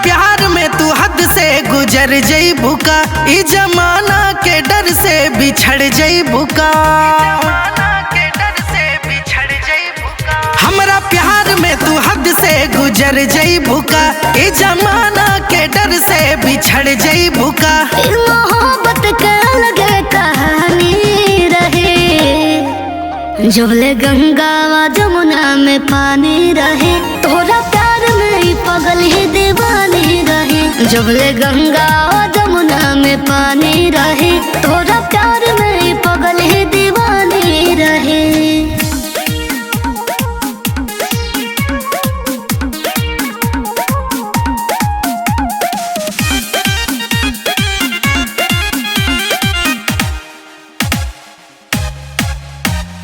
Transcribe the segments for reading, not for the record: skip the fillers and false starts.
प्यार में तू हद से गुजर जईबू का, ई जमाना के डर से बिछड़ जईबू का। हमरा प्यार में तू हद से गुजर जईबू का, ई जमाना के डर से बिछड़ जईबू का। मोहब्बत के अलग कहानी रहे, जबले गंगा व जमुना में पानी रहे, तोरा प्यार में ही पगल ही दीवानी रहे। जबले गंगा व जमुना में पानी रहे, तोरा प्यार में ही पगल ही दीवानी रहे।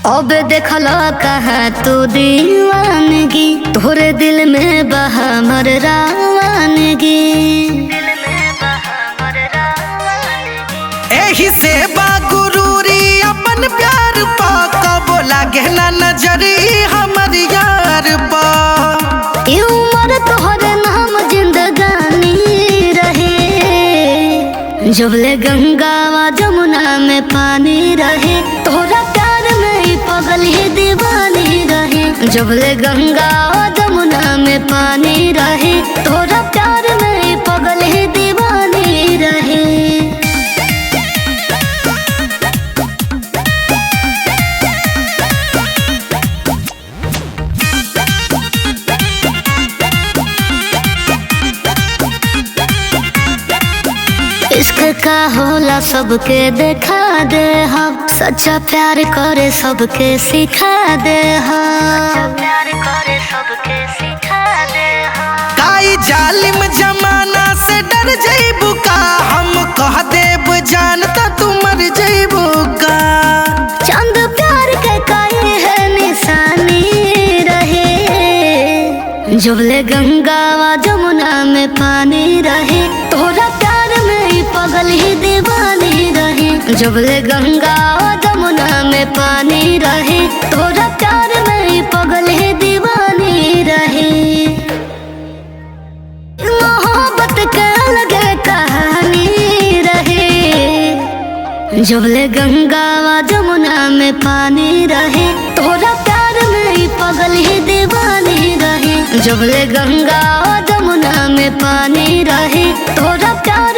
अब देखला कहा तू दीवानगी, तोरे दिल में बहा मर रावानगी। एही से बागुरूरी अपन प्यार पा, कबो लागे ना नजरी हमर यार पा। ई उम्र तोहरे नाम जिंदगानी रहे, जबले गंगा व जमुना में पानी रहे, तोरा प्यार में ही पगल ही दीवानी रहे। जबले गंगा व जमुना में पानी रहे, तोरा प्यार में ही पगल ही दीवानी रहे। इश्क का होला सबके देखा दे हम, सच्चा प्यार करे सबके सिखा दे हम। काई जालिम जमाना से डर जईबू का, हम कह देब जानता तू मर जईबू का। चंद प्यार के काई है निशानी रहे, जबले गंगा व जमुना में पानी रहे, तोरा प्यार में ही पगल ही दीवानी रहे। जबले गंगा व जमुना में पानी रहे, तोरा प्यार में ही पगल ही दीवानी रहे। मोहब्बत के अलग कहानी रहे, जबले गंगा व जमुना में पानी रहे, तोरा प्यार में ही पगल ही दीवानी रहे। जबले गंगा व जमुना में पानी रहे, तोरा प्यार